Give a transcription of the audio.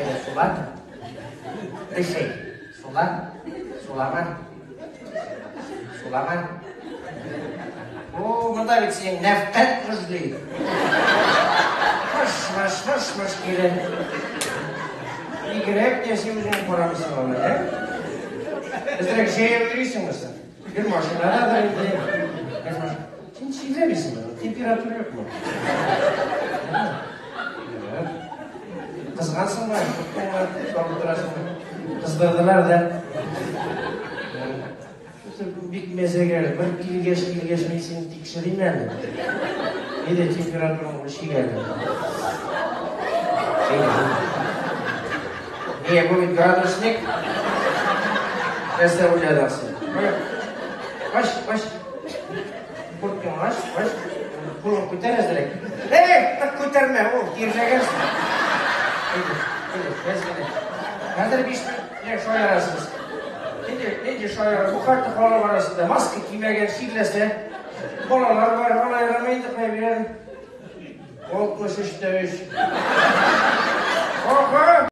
Әйдә, сула. Дыши. Сула. Сулама. Сулама. О, монда бит синең нәфкать мыжлый. Мыш, мыш, мыш, мыш килә. Бигрәк тә син үзең карамыйсың аны, ә? Әзрәк җәяү йөрисеңме соң? Бер машинададыр инде. Бер машина. Син чирләмисеңме? Температура юкмы? Кызгансыңмы? Курктыңмы? Салып торасыңмы? Кыздырдылар да. Бик мәзәк әле. Бер килгәч, килгәч, мин сине тикшерим әле. Әйдә, температураң үлчик әле. Әйдә. Бу бит градусник. Нәрсә уйладың син? Ач, ач. Курткаң ач, ач. Кулың күтәр әзрәк. Эй, так күтәрмә, ул тирләгәнсең. Әйдә, әйдә, әзгенә. Хәзер 5 минут шаярасыз. Нинди, нинди шаяра? Бу хәтта халык арасында маска кимәгән, чирләсә, балалар бар, алай ярамый инде, кая бирәм. 63 тә 3. Ага!